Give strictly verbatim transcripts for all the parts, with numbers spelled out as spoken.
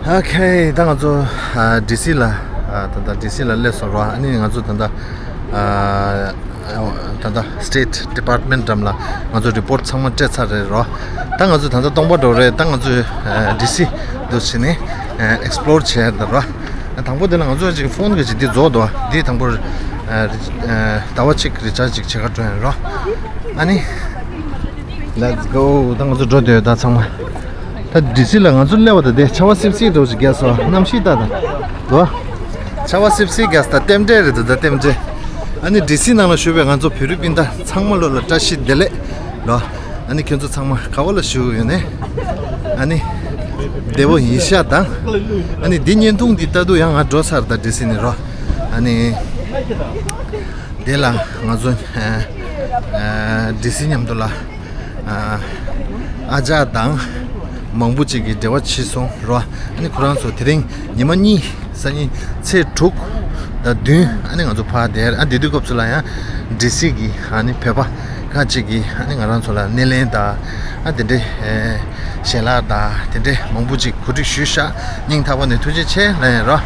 ཨོ་ཁེ། ད་ང་ཚོ་ཨ་ཌི་སི་ལ་ཨ་ད་ལྟ་ཌི་སི་ལ་སླེབས་སོང་རོ། ཨ་ནི་ང་ཚོ་ད་ལྟ་ཨ་ད་ལྟ་སི་ཊེཊ་ཌི་པཱར་ཊི་མེན་ཊི་འགྲམ་ལ་ང་ཚོ་རི་པོར་ཊི་ཚང་མ་སྤྲད་ཚར་རེད་རོ། ད་ང་ཚོ་ད་ལྟ་སྟོང་པ་འགྲོ་རེད། ད་ང་ཚོ་ཨ་ཌི་སི་འདུག་བྱས་ནས་ཨེག་སི་པི་ལོར་བྱས་ད་རོ། དང་པོ་དེ་ལ་ང་ཚོ་ཅིག་ཕོན་གི་ཅིག་འདི་རྫོགས་འདུག་འདི་དང་པོ་ཨ་རི་ཨ་ཟླ་བ་གཅིག་རི་ཅཱར་ཇི་ཅིག་བྱེད་ག་འགྲོ་ཡིན་རོ། ཨ་ནི། Let's go. ད་ང་ཚོ་འགྲོ་འདོད་ད་ཚང་མ། ད་ཌི་སི་ལ་ང་ཚོ་སླེབས་པ་ད་དེ་ཆར་པ་སིབ་སིབ་འདྲ་བོ་ཞིག་རྒྱག་སོང་། གནམ་གཤིས་ད་ད་ལོ། ཆར་པ་སིབ་སིབ་རྒྱག་ད་རྟེན་འབྲེལ་རེད་ད་ད་རྟེན་འབྲེལ། ཨ་ནི་ཌི་སི་ནང་ལ་བཞུགས་པའི་ང་ཚོ་བོད་རིགས་སྤུན་ཟླ་ཚང་མ་ལོ་ལ་བཀྲ་ཤིས་བདེ་ལེགས་ལོ། ཨ་ནི་ཁྱོད་ཚོ་ཚང་མ་ག་བ་ལ་བཞུགས་ཡོད་ནས་ཨ་ནི་བདེ་བོ་ཡིན་ཤག་དང་། ཨ་ནི་འདི་བརྙན་ཐུང་འདི་ལྟ་དུས་ཡང་ང་འགྲོ་ཚར་ད་ཌི་སི་ནས་རོ། ཨ་ནི་དེ་ལ་ང་ཚོ་ཨ་ཨ་ཌི་སི་མཉམ་དུ་ལ་ཨ་ཨ་ཅག་དང་མང་པོ་ཅིག་གིས་འབྲེལ་བ་བྱས་སོང་རོ། ཨ་ནི་ཁོ་རང་ཚོ་དེ་རིང་ཉི་མ་གཉིས་སང་ཉིན་ཚེས་དྲུག་དང་བདུན་ཨ་ནི་ང་ཚོ་ཕར་བསྡད། ཨ་དེ་དུས་སྐབས་སུ་ལ་ཡང་ཌི་སི་གི་ཨ་ནི་བོད་པ་ཁག་ཅིག་གིས་ཨ་ནི་ང་རང་ཚོ་ལ་སྣེ་ལེན་དང་ཨ་དེ་འདྲའི་ཞལ་ལག་དང་དེ་འདྲའི་མང་པོ་ཅིག་གོ་སྒྲིག་ཞུས་ཤག་སྙིང་ཐག་པ་ནས་ཐུགས་རྗེ་ཆེ་ལབ་ཡིན་རོ།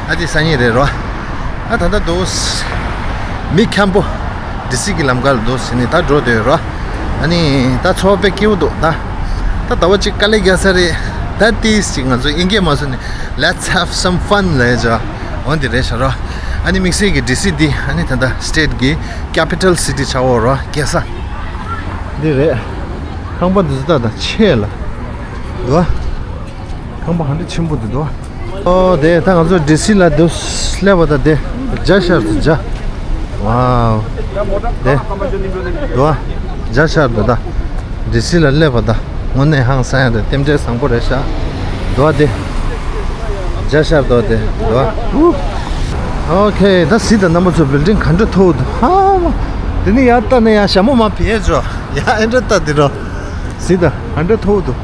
ཨ་དེ་སང་ཉིན་རེད་རོ། ཨ་ད་ལྟ་འདུག་མི་འཁྱམ་པོ་ཌི་སི་གི་ལམ་ཁ་ལ་འདུག་ཟེར་ནས་ད་འགྲོ་འདོད་རོ། ཨ་ནི་ད་ཚོར་བ་དཔེ་སྐྱིད་པོ་འདུག་ད་ད་ཟླ་བ་གཅིག་དཀའ་ལས་རྒྱག་ས་རེད། ད་ཏིས་ཅིག་ང་ཚོ་དབྱིན་སྐད་མ་བཟོ་ནས་Let's have some fun ལབ་ཡ་འོ་འདི་རེད་ཤག་རོ། ཨ་ནི་དམིགས་བསལ་གྱི་ཌི་སི་འདི་ཨ་ནི་ད་ལྟ་སི་ཊེཊ་གི་ཀེ་པི་ཊལ་སི་ཊི་ཆགས་ཡོད་རོ། རྒྱལ་ས་འདི་རེད། ཁང་པ་འདི་ཚོ་ད་ད་ཆེ་ལ་འདུག་ཁང་པ་ག་འདྲ་ཆེན་པོ་འདི་འདུག་ཨོ་དེ་ད་ང་ཚོ་ཌི་སི་ལ་འདུག་སླེབས་པ་ད་དེ་རྒྱ་ཤར་དུ་རྒྱ། ཝའོ། དེ་འདུག་རྒྱ་ཤར་དུ་ད་ཌི་སི་ལ་སླེབས་པ་ད་དངོས་གནས་ཧང་སང་ཡ་དེ་རྟེན་འབྲེལ་བཟང་པོ་རེད་ཤག་འདུག་དེ་རྒྱ་ཤར་དུ་དེ་འདུག་ཨོ་ཁེ། ད་གཟིགས་དང་རྣམ་པ་ཚོ་བིལ་ཌིང་ག་འདྲ་མཐོ་འདུག་ཧ་མ། དེ་ནི་ཡར་ལྟ་ནས་ཡང་ཞྭ་མོ་མར་བབས་འགྲོ་ཡ་ཨེ་འདྲ་ལྟ་དེ་རོ། གཟིགས་དང་ག་འདྲ་མཐོ་འདུག་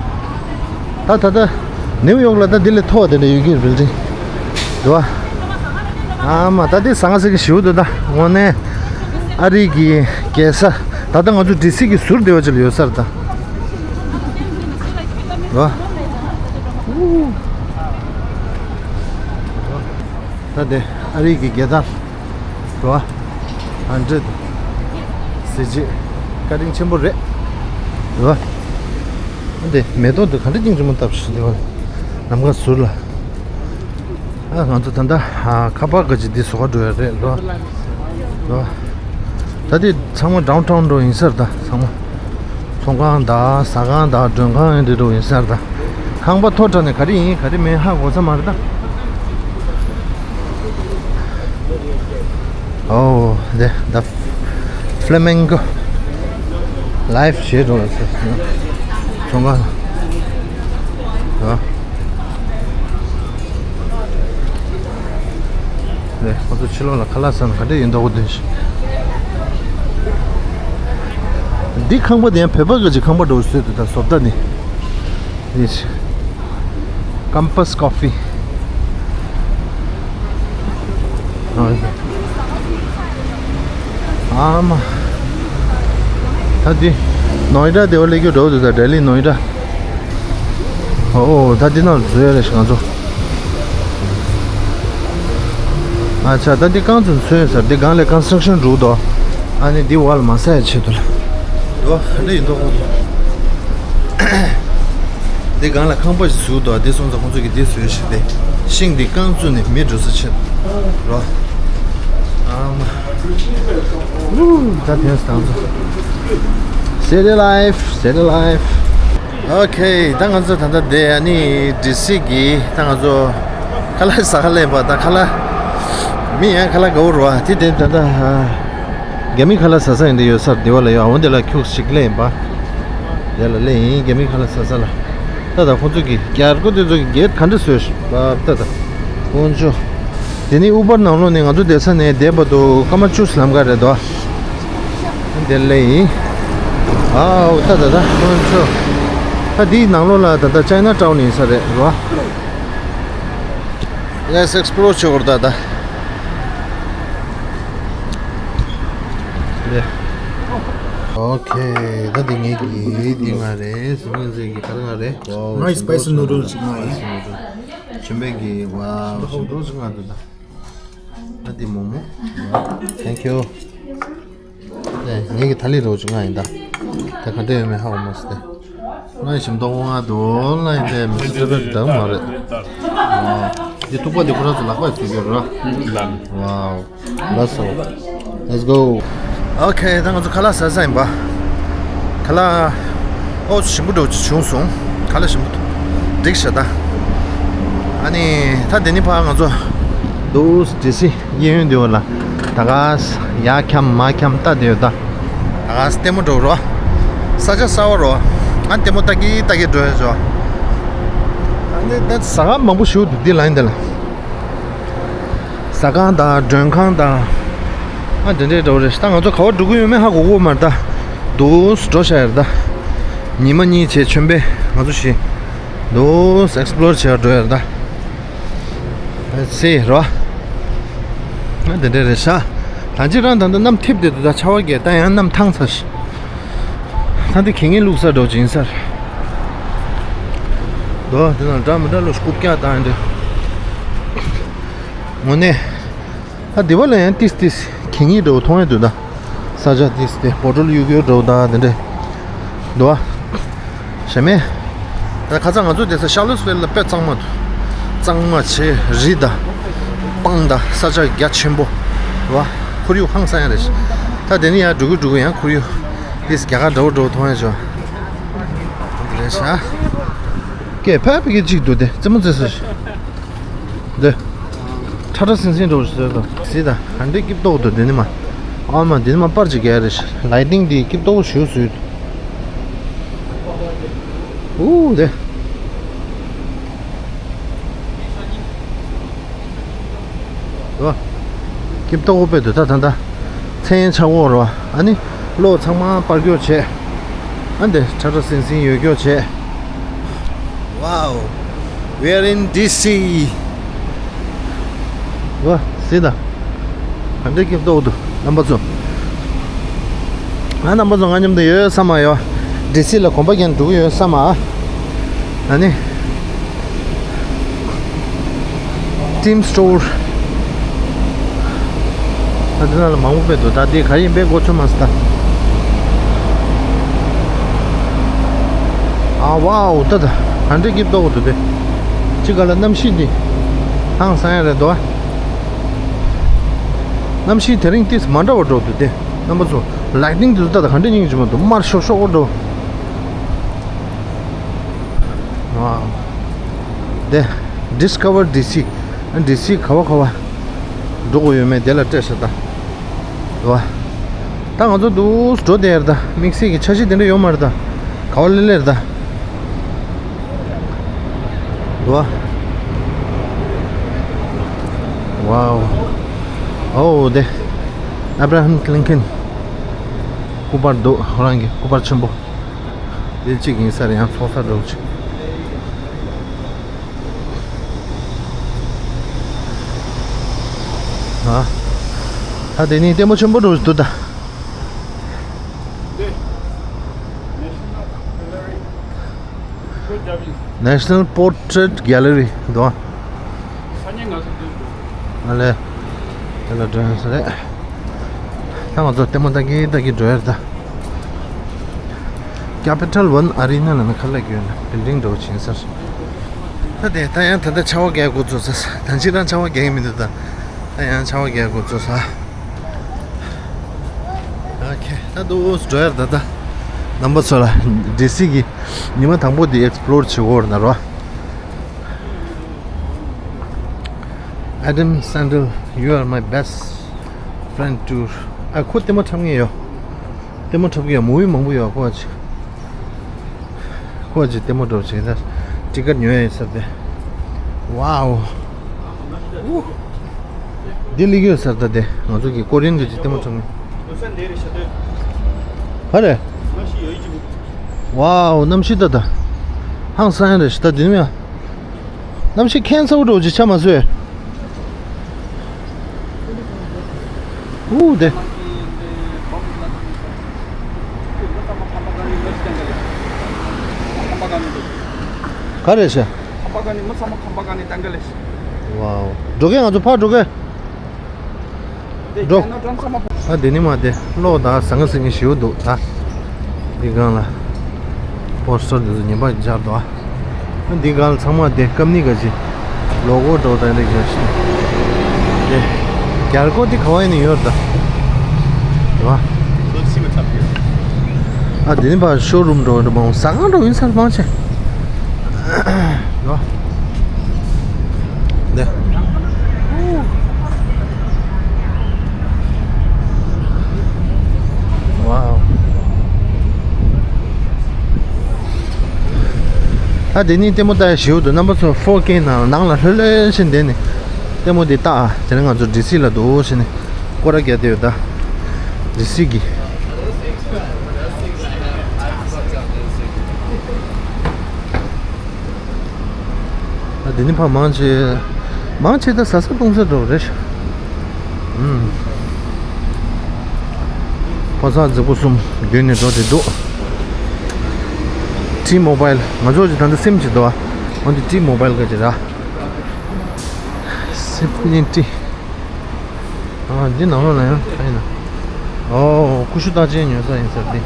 ད་ད་ལྟ་ནེའུ་ཡོག་ལ་ད་འདི་ལས་མཐོ་བ་དེ་འདྲ་ཡོད་ཀྱི་རེད་བིལ་ཌིང་། འདུག་བ། ཨ་མ་ད་འདི་ཟང་ཟིང་གི་ཞེ་པོ་འདུག་ད་དངོས་གནས་ཨ་རི་གི་རྒྱལ་ས། ད་ལྟ་ང་ཚོ་ཌི་སི་གི་ཟུར་བདེ་བ་ཅིག་ལ་ཡོད་ས་རེད་ད། འདུག་བ། ད་དེ་ཨ་རི་གི་རྒྱལ་དར། འགྲོ་བ། ཧན་ཌེ་རེཌ། གཟི་བརྗིད། བཀའ་དྲིན་ཆེན་པོ་རེད། འགྲོ་བ། འདི་མེ་ཏོག་འདི་ག་འདྲ་སྙིང་རྗེ་མོ་བཏབ་ཤག་འདི་བ། ནམ་མཁའ་ཟུར་ལ། ཨ་ང་ཚོ་ད་ལྟ་ཨ་ཁ་པར་ག་ཅིག་འདི་བཟོ་ག་འགྲོ་ཡ་རེད་འགྲོ་བ། འགྲོ་བ། ད་འདི་ཚང་མ་ཌའུན་ཊའུན་འགྲོ་ཡིན་ས་རེད་ད་ཚང་མ། ཚོང་ཁང་དང་ཟ་ཁང་དང་མགྲོན་ཁང་ཡིན་འདི་འགྲོ་ཡིན་ས་རེད་ད། ཁང་པ་མཐོ་དྲགས་ནས་ག་རེ་ཡིན་ག་རེ་མིན་ཧ་གོ་ས་མ་རེད་ད། ཨོ་དེ་ད་ཕ་ལེ་མེང་གོ་ལའེབ་བྱེད་འགྲོ་ལ་ཚོང་ཁང་། ཨ་དེ་ཁོ་ཚོ་ཕྱི་ལོགས་ལ་ཁ་ལག་ཟ་ན་ག་འདྲ་ཡིན་མདོག་གོ་དེ་ཞིག་འདི་ཁང་པ་དེ་ཡང་བོད་པ་གི་ཅིག་ཁང་པ་འགྲོ་བཟོས་འདུག་ད་བཟོ་ལྟ་ནི། Yes. Campus Coffee. ཨ་མ། ད་འདི་ནོའི་ཌ་དེ་བ་སླེབས་རྒྱུ་འགྲོ་འདུག་ད་ལྡི་ལི་ནོའི་ཌ། ཨོ་ད་འདི་ནང་བཟོས་རེད་ང་ཚོ། ཨ་ཆ་ད་འདི་རྐང་བཙུགས་ཚོད་ཟེར་འདི་སྒང་ལ་ཀོན་སི་ཊྲག་ཤན་འགྲོ་འདུག་ཨ་ནི་འདི་བར་ལ་མ་ཟ་ཡ་ཆེད་དུ་ལ། འདུག་ག་འདྲ་ཡིན་མདོག་ཁོང་ཚོ། འདི་སྒང་ལ་ཁང་པ་ཞིག་བཟོས་འདུག་འདི་སོང་ཙང་ཁོང་ཚོ་གིས་འདི་བཟོས་ཤིག་སྟེ། ཤིང་འདི་རྐང་བཙུགས་ནས་མི་འགྲོ་ས་ཆེད་དུ་ལ། ཨ་མ། ད་ཕན་སྟངས་ཚོ། City life, city life. ཨོ་ཁེ། ད་ང་ཚོ་ད་ལྟ་དེ་ཨ་ནི་ཌི་སི་གི་ད་ང་ཚོ་ཁ་ལག་ཟ་ག་སླེབས་པ། ད་ཁ་ལག་མི་ཡང་ཁ་ལག་དགའ་བོ་རེད་བ། དེ་དེ་ད་ལྟ་རྒྱ་མི་ཁ་ལག་ཟ་ས་ཡིན་འདི་ཡོད་སར་དེ་བ་ལ་ཡོད། ཨ་འོ་འདི་ལ་ཁྱུག་ཞིག་སླེབས་ཡིན་པ། དེ་ལ་སླེབས་ཡིན་རྒྱ་མི་ཁ་ལག་ཟ་ས་ལ། ད་ད་ཁོང་ཚོ་གི་རྒྱ་སྒོ་དེ་ཚོ་གི་གེད་ག་འདྲ་བཟོས་ཤག་ད་ད་ཁོང་ཚོ། དེ་ནི་ཨུ་བར་ནང་ལོགས་ནས་ང་ཚོ་བསྡད་ས་ནས་བསྡད་བར་དུ་སྐར་མ་བཅུ་ཙམ་ལམ་ཁ་རེད་དོ། དེ་ལས་ཡིན། ཨའོ་ད་ད་ད་ཁོང་ཚོ། ད་འདིའི་ནང་ལོགས་ལ་ད་ད་ཅའི་ན་ཊའུན་ཡིན་ས་རེད་རོ། Let's explore བྱེད་དགོས་རེད་ད་ད། ཨོ་ཁེ། ད་འདི་ངེད་ཀྱི་འདི་ང་རེད། སི་མོན་ཟེར་གྱི་ག་རེ་ང་རེད། ངའི་སི་པའི་སི་ནུ་ཌལ་ཅིག་ང་ཡིན། ཆེན་པོའི་གི་བ་ཞིམ་པོ་ཞིག་མངགས་འདུག་ད། ད་འདི་མོག་མོག Thank you. ངེད་ཀྱི་ཐ་ལི་རོགས་ཅིག་མངགས་ཡིན་ད། ད་ག་འདྲ་ཡོད་མེད་ཧ་གོ་མ་སོང་སྟེ། ང་ཞིམ་མདོག་མངགས་འདུག་ལ་ཡིན་ཏེ་མི་ཚེ་ཚེ་བར་འདང་མ་རེད། ཨོ། འདི་ཐུག་པ་འདི་ཁོ་རང་ཚོ་ལག་པས་བཟོས་ཡོད་ར། ལགས། Wow. That's all. Let's go. Okay, ད་ང་ཚོ་ཁ་ལག་ཟ་ས་ཡིན་པ། ཁ་ལག་ཨོ་ཞིམ་པོ་འདྲ་བོ་ཅིག་བྱུང་སོང་། ཁ་ལག་ཞིམ་པོ་འགྲིག་ཤག་ད། ཨ་ནི་ད་དེ་ནི་ཕར་ང་ཚོ་འདུག་ཌི་སི་གཡས་གཡོན་འདི་བ་ལ་ད་ག་ས་ཡར་འཁྱམ་མར་འཁྱམ་ལྟ་བསྡད་ཡོད་ད། ད་ག་ས་ལྟད་མོ་འགྲོ་རོགས། ས་ཆ་གསར་པ་རོ། ཨ་ལྟད་མོ་ལྟ་གི་ལྟ་གི་འགྲོ་ཡོད་ཆོག་ཨ་ནི་ད་ཟ་ཁང་མང་པོ་ཞིག་འདུག་འདི་ལ་ཡིན་འདི་ལ། ཟ་ཁང་དང་མགྲོན་ཁང་དང་། ཨ་འདི་འདྲའི་འདྲ་བོ་རེད། ད་ང་ཚོ་ག་པར་འགྲོ་གི་ཡོད་མེད་ཧ་གོ་གི་མ་རེད་ད། འདུག་སེ་འགྲོ་བཞག་ཡོད་རེད་ད། ཉི་མ་གཉིས་བྱས་ཆོན་པོས་ང་ཚོ་ཞིག་འདུག་སེ་ཨེགས་པི་ལོར་བྱེད་ག་འགྲོ་ཡོད་རེད་ད། ཨ་ཙི་རོ། ཨ་འདི་འདྲ་རེད་ཤག་ད་ཅི་རང་ད་ལྟ་གནམ་འཐིབས་བསྡད་འདུག་ད་ཆར་པ་བརྒྱབ་ད་ཡང་གནམ་ཐང་ཚ་ཞིག་ད་འདི་གད་སྙིགས་བླུགས་ས་འགྲོ་ཅིག་ཡིན་ས་རེད། འདུག་འདི་ན་འདྲ་མི་འདྲ་ལོ་རྐུབ་བཀྱག་བཏང་ཡོད་འདི། དངོས་གནས། ད་འདི་བ་ལ་ཡང་ཏིས་ཏིས་གད་སྙིགས་འདྲ་བོ་མཐོང་ཡ་འདུག་ད། ས་ཆ་ཏིས་ཏེ་བོ་ཊལ་གཡུག་གཡུག་འདྲ་བོ་ད་དེ་འདྲས་འདུག་ཨ། ཞེ་མེད། ད་ཁ་སང་ང་ཚོ་བསྡད་ས་ཤར་ལོ་སི་ཝིལ་ལ་དཔེ་གཙང་མ་འདུག་གཙང་མ་བྱས་རི་དང་སྤང་དང་ས་ཆ་རྒྱ་ཆེན་པོ་རེད་བ། ཁོར་ཡུག་ཧང་སང་ཡ་རེད། ད་དེ་ནས་ཡར་འགྲོ་གི་འགྲོ་གི་ཡང་ཁོར་ཡུག་ཏིས་རྒྱ་གར་འདྲ་བོ་འདྲ་བོ་མཐོང་ཡ་བྱུང་། དེ་རེད་ཤག་སྐད་ཕ་ཕི་གི་གཅིག་འདུག་དེ་རྩེད་མོ་རྩེ་ས་ཞིག་འདི། ཁྲ་ཁྲ་སིང་སིང་འགྲོ་བཞིན་ཟེར་དང་། གཟིགས་དང་ག་འདྲའི་སྐྱིད་ཏོག་འདུག་འདི་ནི་མ། ཨ་མ་འདི་ནི་མ་པར་ཅིག་རྒྱག་རེད། ལའི་ཊིང་འདི་སྐྱིད་ཏོག་ཞུ་སུས། ཨུ་དེ། རོ། སྐྱིད་ཏོག་དཔེ་འདུག་ད་ད་ད། མཚན་ཆག་འོག་རོ། ཨ་ནི། གློག་ཚང་མ་པར་སྐྱོར་བྱས། ཨ་འདི་ཁྲ་ཁྲ་སིང་སིང་ཡོད་སྐྱོར་བྱས། Wow, we are in D C. ཝ། གཟིགས་དང་། ག་འདྲའི་སྐྱིད་ཏོག་འདུག་རྣམ་པ་ཚོ། ང་རྣམ་པ་ཚོ་ང་མཉམ་དུ་ཡོད་ས་མ་ཡོད། ཌི་སི་ལ་གོམ་པ་རྒྱག་འགྲོ་གི་ཡོད་ས་མ། ཨ་ནི། ཊིམ་སི་ཊོར། ད་འདི་ནང་ལ་མང་པོ་དཔེ་འདུག་ད་འདི་ག་ཡིན་པའི་གོ་ཆོད་མ་སོང་ད། ཨ་ཝའོ་ད་ད་ག་འདྲའི་སྐྱིད་ཏོག་འདུག་དེ། ཅི་ག་ལ་གནམ་གཤིས་འདི་ཧང་སང་ཡ་རེད་འདུག་གནམ་གཤིས་དེ་རིང་ཏིས་མ་འདྲ་བ་འགྲོ་འདུག་དེ་རྣམ་པ་ཚོ། ལའི་ཊིང་འདི་ཚོ་ད་ད་ག་འདྲའི་སྙིང་རྗེ་མོ་འདུག་དམར་ཤོག་ཤོག་འགྲོ། ཝའོ། དེ། Discover D C. ཨ་ཌི་སི་ག་བ་ག་བ་འགྲོ་དགོས་ཡོད་མེད་དེ་ལ་སྤྲད་ཤག་ད། འདུག་བ། ད་ང་ཚོ་འདུག་སེ་འགྲོ་བསྡད་ཡ་རེད་ད། དམིགས་བསལ་གྱི་འཆར་གཞི་དེ་འདྲ་ཡོད་མ་རེད་ད། ག་བ་སླེབས་སླེབས་རེད་ད། འདུག་བ། ཝའོ། ཨོ་དེ། ཨབ་ར་ཧམ་ལིན་ཁན་སྐུ་པར་འདུག་ཁོ་རང་གི་སྐུ་པར་ཆེན་པོ། དེ་གཅིག་ཡིན་ས་རེད། ཡང་ཚོགས་ས་འགྲོ་ཅིག་ཨ། ད་དེ་ནི་ལྟད་མོ་ཆེན་པོ་འགྲོ་འདུག་ད། National Portrait Gallery འདུག་ཨ་ལེ། དེ་ལ་འགྲོ་ས་རེད། ད་ང་ཚོ་ལྟད་མོ་ལྟ་གི་ལྟ་གི་འགྲོ་ཡ་རེད་ད། Capital One Arena ལབ་ན་ག་ལབ་ཀྱི་ཡོད་ན་བིལ་ཌིང་འགྲོ་བཞིན་ས་རེད། ད་དེ་ད་ཡང་ད་ལྟ་ཆར་པ་རྒྱག་འགོ་ཚུགས་ས། ད་ཅི་རང་ཆར་པ་རྒྱག་གི་མི་འདུག་ད། ད་ཡང་ཆར་པ་རྒྱག་འགོ་ཚུགས་ས། ཨོ་ཁེ། ད་འདུག་སེ་འགྲོ་ཡ་རེད་ད། ད་རྣམ་པ་ཚོ་ལ་ཌི་སི་གི་ཉི་མ་དང་པོ་འདི་ཨེགས་པི་ལོར་བྱེད་དགོས་རེད་ན་རོ། Adam Sandler, you are my best friend too. ཨ་ཁོ་ལྟད་མོ་འཁྲབ་མཁན་ཡོད། ལྟད་མོ་འཁྲབ་མཁན་ཡོད། མུ་བི་མང་པོ་ཡོད། ཁོ་ཅིག་ཁོ་ཅིག་ལྟད་མོ་འགྲོ་བྱེད་ས། ཊི་ཀེ་ཊི་ཉོ་ཡ་ཡིན་ས་དེ། ཝའོ། འདི་ལི་གཡོ་ས་ད་དེ་ང་ཚོ་གི་ཀོ་རི་ཡན་གྱི་ཅིག་ལྟད་མོ་འཁྲབ་མཁན། ག་རེ། ཝའོ་གནམ་གཤིས་ད་ད། ཧང་སང་ཡ་རེད་ཤག་ད་འདི་ནི་ཡ། གནམ་གཤིས་ཁྱད་མཚར་པོ་འདྲ་བོ་ཅིག་ཆགས་མ་སོང་། ཨུ་དེ། ག་རེ་ཤག་ཁམས་པ་ག་ནི་མི་ཚང་མ་ཁམས་པ་ག་ནི་ཏན་ཀ་ལས། ཝའོ། འགྲོ་གི་ང་ཚོ་ཕར་འགྲོ་གི། འགྲོ། ཨ་དེ་ནི་མ་དེ་གློག་དང་ཟང་ངེ་ཟིང་ངེ་ཞེ་པོ་འདུག་ད། འདི་སྒང་ལ་པོ་སི་ཊར་འདི་ཚོ་ཉན་པ་སྦྱར་འདུག་ཨ། འདི་སྒང་ལ་ཚང་མ་དེ་ཀམ་ནི་ག་ཅི་ལོ་གོ་འགྲོ་དང་རེ་ག་ཞིག་དེ་རྒྱལ་སྒོ་དེ་ག་བ་ཡིན་ནི་ཡོད་ད། རེད་བ། ཨ་དེ་ནི་ཕར་ཤོ་རུམ་འགྲོ་འགྲོ་མང་ཟ་ཁང་འགྲོ་ཡིན་ས་མང་ཆེ། ཡོ། འདི། ཝའོ། ཨ་དེ་ནི་ལྟད་མོ་ལྟ་ཡ་ཞེ་པོ་འདུག་རྣམ་པ་ཚོ་ཕོར་ཀེ་ནང་ནང་ལ་ལྷོད་ལྷོད་བཞིན་བསྡད་ནས་ལྟད་མོ་འདི་ལྟ་ཨ། དེ་ནས་ང་ཚོ་ཌི་སི་ལ་འདུག་བཞིན་ནས་སྐོར་ར་རྒྱག་བསྡད་ཡོད་ད། ཌི་སི་གི། ཨ་དེ་ནི་ཕ་མང་ཆེ། མང་ཆེ་ད་ཟ་ས་བཏུང་ས་འགྲོ་རེད། ཨུམ། ཕོ་གསར་རྫིག་པོ་གསུམ་བརྒྱུད་ནས་འགྲོ་དེ་འདུག་ཊི་མོ་བཱའིལ་ང་ཚོ་ཅིག་ད་ལྟ་སིམ་ཅིག་འདུག་ཨ། འོན་ཏེ་ཊི་མོ་བཱའིལ་ག་ཅིག་ར། སིམ་ནི་ཊི། ཨ་འདི་ནང་ལོགས་ལ་ཡང་ག་ཡིན་ན། ཨོ་ཀུ་ཤུ་རྟགས་ཅན་ཉོ་ས་ཡིན་ས་འདི།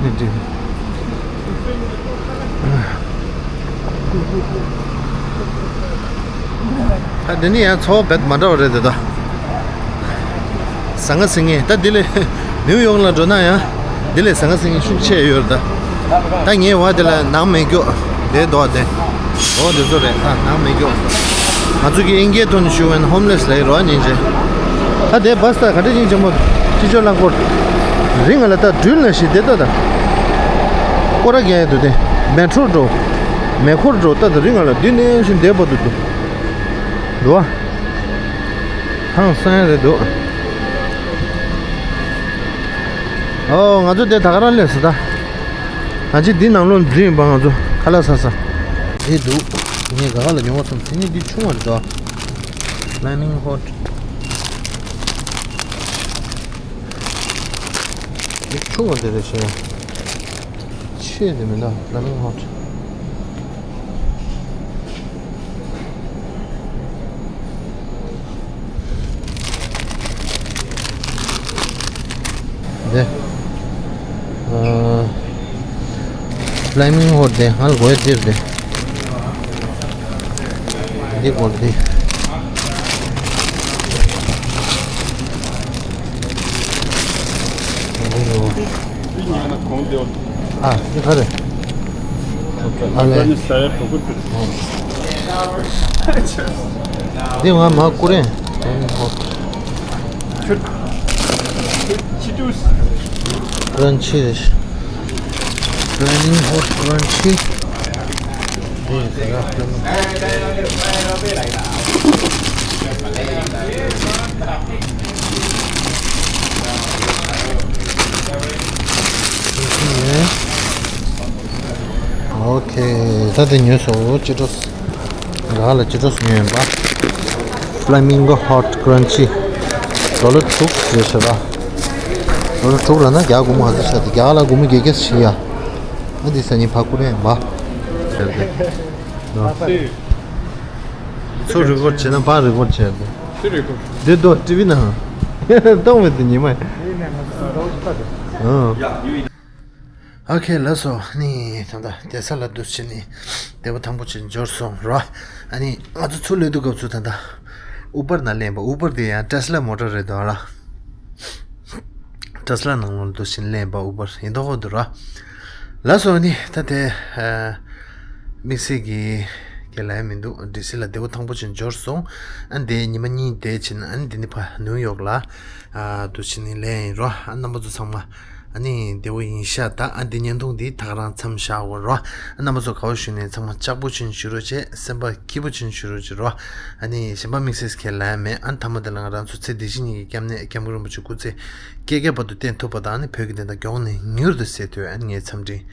ནི་འགྲིག་ད་འདི་ནི་ཡང་ཚོ་བ་རྦད་མ་འདྲ་བ་རེད་དེ་ད། ཟ་ང་ཟིང་ངེ་ད་འདི་ལས་ནིའུ་ཡོག་ལ་འགྲོ་ན་ཡང་འདི་ལས་ཟ་ང་ཟིང་ངེ་ཤུགས་ཆེ་ཡོད་རེད་ད། ད་ངའི་བ་དེ་ལ་ནང་མེད་རྒྱུ་དེ་འདུག་དེ། འོ་དེ་ཚོ་རེད་ད་ནང་མེད་རྒྱུ། ང་ཚོ་གི་ཨིན་སྐད་ཐོག་ནས་ཞུ་བ་ན་ཧོམ་ལེས་ལབ་ཡོད་རེད་བ་སྙིང་རྗེ། ད་དེ་བ་སི་ད་ག་འདྲ་ཡིན་ཆེན་མོ་ཅི་ཅོ་ལ་སྐོར། རི་ང་ལ་ད་སྦྲུལ་ལ་ཞིག་བསྡད་ད་ད། སྐོར་ར་རྒྱག་ཡ་འདུག་དེ། མེ་ཊོ་འགྲོ། མེ་འཁོར་འགྲོ་ད་ད་རི་ང་ལ་འདི་ནས་ཞིག་བསྡད་པ་འདུག་འདུག་འདུག་བ། ཧང་སང་ཡ་རེད་འདུག་ཨོ་ང་ཚོ་དེ་ད་ག་རང་སླེབས་སོང་ད། ང་ཚོ་འདི་ནང་ལོགས་འཛུལ་ཡིན་པ་ང་ཚོ་ཁ་ལག་ཟ་ས། དེ་འདུག་ངས་ག་ག་ལ་ཉོ་བ་སོང་དེ་ནི་འདི་ཆུང་བ་རེད་འདུག Flaming Hot། འདི་ཆུང་བ་འདི་རེད་ཤག་ཆེ་དེ་མིན་ད་Flaming Hot། འདི། ཨ། Flaming Hot དེ་ང་ལ་དགོས་ཡ་འདི་རེད། འདི་དགོས་འདི། འདི་ཡོད། ཨ། འདི་ག་རེད། ཨ་ལས། འདི་ང་མ་བསྐུར་ཡིན། Crunchy རེད། Flaming Hot Crunchy། འདི་ཡིན་ཟེར་ཡ། ཨོ་ཁེ། ད་དེ་ཉོས་སོང་། ཅི་འགྲོ། ང་ལ་ཅི་འགྲོ་ཉོས་ཡིན་པ། Flamingo Hot Crunchy། ཌོ་ལར་དྲུག་རེད་ཟེར་བ། ཌོ་ལར་དྲུག་ལ་ན་རྒྱ་སྒོར་མོ་ག་ཚོད་ཆགས་ཏེ་རྒྱ་ལ་སྒོར་མོ་བརྒྱད་བརྒྱ་ཞིག་ཡ། ཨ་འདི་ས་ཉིན་ཕ་ཁུ་རེ་མ། ཚུར་རི་ཀོར་བྱེད་ན་ཕར་རི་ཀོར་བྱེད་དེ། ཚུར་རི་ཀོར། འདི་ཏོ་ཊི་ཝི་ནང་། གཏོང་མེད་དེ་ཉི་མ། ཨ། ཨོ་ཁེ་ལགས་སོ། ནི་ད་ལྟ་བསྡད་ས་ལ་འདུག་བྱས་ནི་བདེ་པོ་ཐང་པོ་ཅིག་འབྱོར་སོང་རོ། ཨ་ནི་ང་ཚོ་ཚུར་སླེབས་དུས་སྐབས་སུ་ད་ལྟ་ཨུ་བར་ནང་སླེབས་པ། ཨུ་བར་དེ་ཡང་ཊེ་སི་ལ་མོ་ཊར་རེད་འདུག་ཨ་ལ། ཊེ་སི་ལ་ནང་ལོགས་འདུག་བྱས་ནི་སླེབས་པ་ཨུ་བར་ཡིན་མདོག་ཁ་འདུག་རོ། ལགས་སོ། ནི་ད་ལྟ་དམིགས་བསལ་གྱི་ག་ལ་ཡང་མི་འདུག་ཌི་སི་ལ་བདེ་པོ་ཐང་པོ་ཅིག་འབྱོར་སོང་། ཨ་ནི་དེ་ཉི་མ་གཉིས་བསྡད་བྱས་ནི་ཨ་ནི་དེ་ནི་ཕར་ནིའུ་ཡོག་ལ་ཨ་འདུག་བྱས་ནི་སླེབས་ཡིན་རོ། ཨ་རྣམ་པ་ཚོ་ཚང་མ། ཨ་ནི་བདེ་པོ་ཡིན་ཤག་ད་ཨ་འདི་བརྙན་ཐུང་འདི་ད་ག་རང་མཚམས་བཞག་གོ་རོ། ཨ་རྣམ་པ་ཚོ་དགའ་བོ་ཞུས་ནས་ཚང་མ་ལྕགས་པོ་ཅིག་བཞུགས་རོགས་བྱེད། སེམས་པ་སྐྱིད་པོ་ཅིག་བཞུགས་རོགས་བྱེད་རོ། ཨ་ནི་གཞན་པ་དམིགས་བསལ་ག་ལ་ཡང་མེད། ཨ་མཐའ་མ་དེ་ལ་ང་རང་ཚོ་ཚེ་འདི་ཕྱི་གཉིས་ཀྱི་སྐྱབས་གནས་སྐྱབས་མགོན་རིན་པོ་ཆེ་སྐུ་ཚེ་བསྐལ་བརྒྱའི་བར་དུ་བརྟན་ཐུབ་པ་དང་། ཨ་ནི་བོད་ཀྱི་བདེན་མཐའ་མགྱོགས་ནས་མྱུར་དུ་གསལ་ཐུབ། ཨ་ནི་ངའི་འཚམས་འདྲི།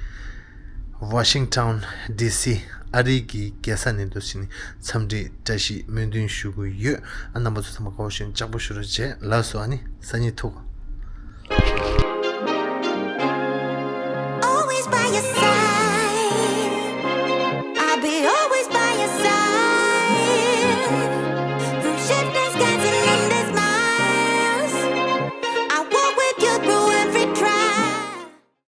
Washington D C ཨ་རི་གི་རྒྱལ་ས་ནས་འདུག་བྱས་ནི་འཚམས་འདྲི་བཀྲ་ཤིས་སྨོན་འདུན་ཞུ་གི་ཡོད། ཨ་རྣམ་པ་ཚོ་ཚང་མ་དགའ་བོ་ཞུས་ནས་ལྕགས་པོ་བཞུགས་རོགས་བྱེད། ལགས་སོ། ཨ་ནི་སང་ཉིན་ཐུག